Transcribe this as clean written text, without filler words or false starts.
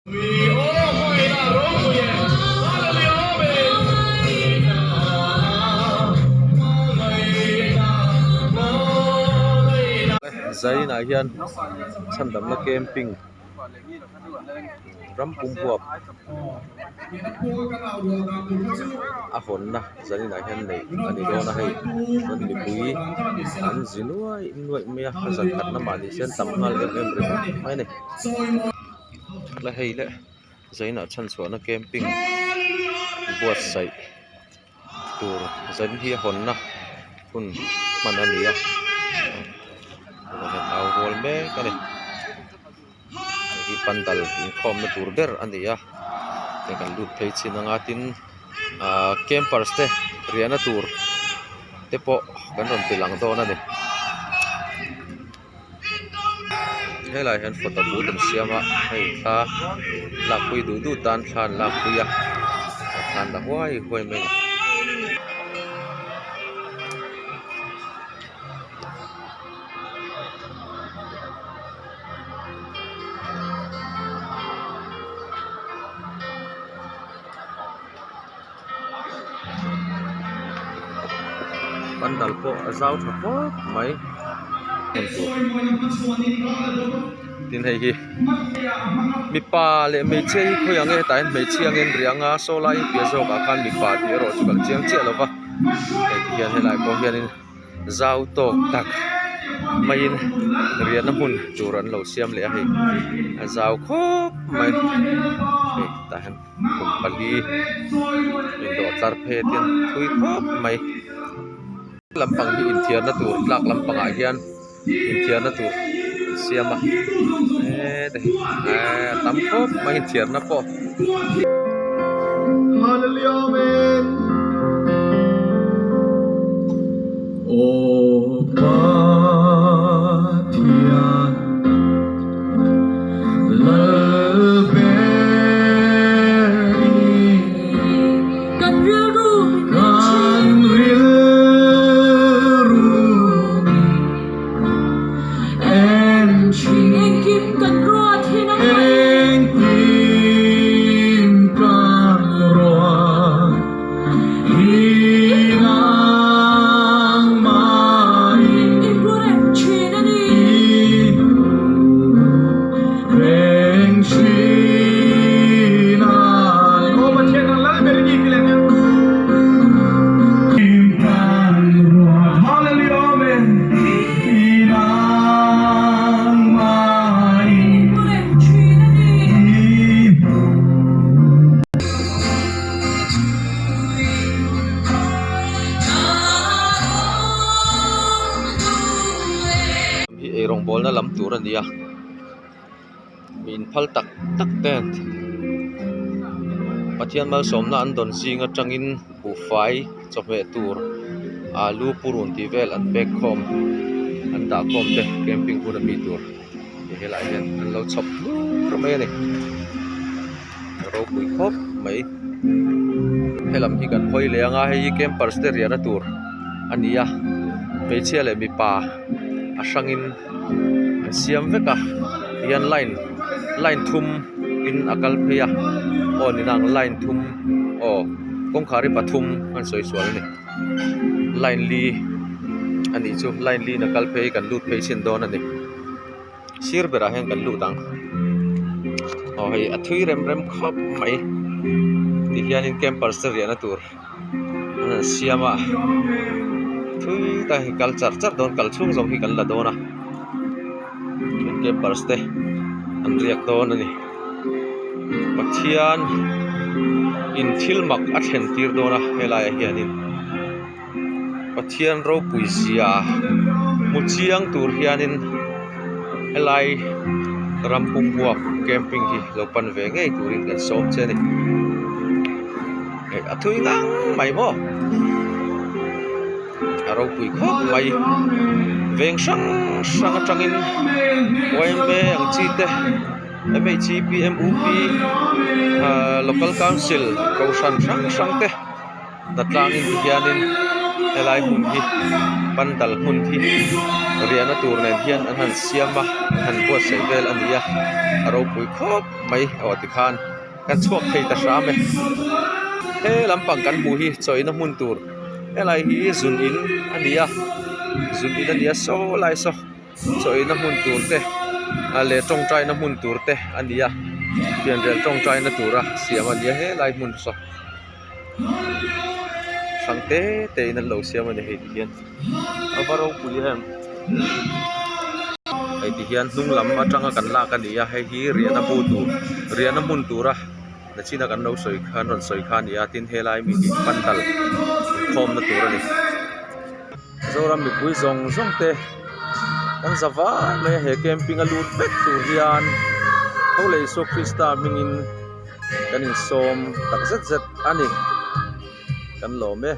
Zainah hian chhandamna camping ram pum huap a hawnna zaninah hian neih a ni dawn a hei chuan mipui an zi nuaih nuaih mai a a zan khatna mahni se an tam nghal em em ringawt mai a ni. La hei le zainah chhanchhuahna camping buatsaih tur zan hi a hawnna hun hman a ni a tunah hian au rual mek a ni hei hi pandal inkhawmna tur ber a ni a hei kan lut phei chin anga tin ahh campers te riahna tur te pawh kan rawn ti lang dawn a ni. Helai hian photo booth an siam a hei thla lakpui duh duh tan thla an lakpui a thla an la huai huai mai a ni. Pandal pawh a zau tha khawp mai tin hei hi mipa leh hmeichhia hi khawi ang nge hetah hian hmeichhia ang in riang a saw lai piah zawk ah khan mipa tih erawh chu kan chiang chiah lo va hei ti hian helai pawh hian in zau tawk tak maiin riahna hmun tur an lo siam leh a hei a zau khawp mai hei tah hian. Kum pali indawh tlar phei a tiang thui khawp mai lampang hi inthiarna tur tlak lampangah hian inthiarna tur an siam a heta hi a tam khawp mai inthiarna pawh. Hi eirawng bawlna lam tur a ni a mi inphal tak tak te Pathian malsawmna an dawn zing atangin buhfai chawhmeh tur alu purun tih vel an pek khawm an dah khawm te camping hun ami tur helaiah hian an lo chhawp hlur mai a ni. Ropui khawp mai helam hi kan hawi leh anga hei hi campers te riahna tur a ni a hmeichhia leh mipa a hrangin an siam vek a tihian line line thum in a kal phei a aw ni nang line thum aw kawngkhar hi pathum an sawi sual a ni line li a nih chu line li in a kal phei kan lut phei chhin dawn a ni. Sir berah hian kan lut ang aw hei a thui rem rem khawp mai ti hianin campers te riahna tur an han siam a thui tak hi kal char char dawn kal chhung zawng hi kan la dawn a campers te an riak dawn a ni Pathian in thil mak a thlen tir dawn a helaiah hianin. Pathian ropui zia hmu chiang tur hianin helai ram pum huap camping hi lo pan ve ngei turin kan sawm che a ni a thui ngang mai maw a ropui khawp mai veng hrang hrang atangin yma ang chi te M H P M U P ahh local council kohhran hrang hrang te. Hnatlangin ti hianin Helai hmun hi pandal hmun hi riahna tur nen hian an han siam a an han buatsaih vel a ni a a ropui khawp mai aw tikhan kan chhuak thei ta hram e. He lampang kan hmuh hi chawihna hmun tur helai hi zun in a ni a zun in a ni a saw lai saw. Chawihna hmun tur te leh tawngtaina hmun tur te a ni a fianrial tawngtaina tura siam a ni a helai hmun saw hrang te te in an lo siam a ni hei ti hian a va ropui em hei ti hian hnung lam atanga kan lak a ni a hei hi riahna bu tur riahna hmun tura nachina kan lo sawi khan rawn sawi kha a ni a tin helai mi hi pandal inkhawmna tur a ni. Zoram mipui zawng zawng te kan za vai mai a he camping a lut vek tur hian tho leh Isua Krista hmingin kan insawm tak zet zet a ni kan lawm e.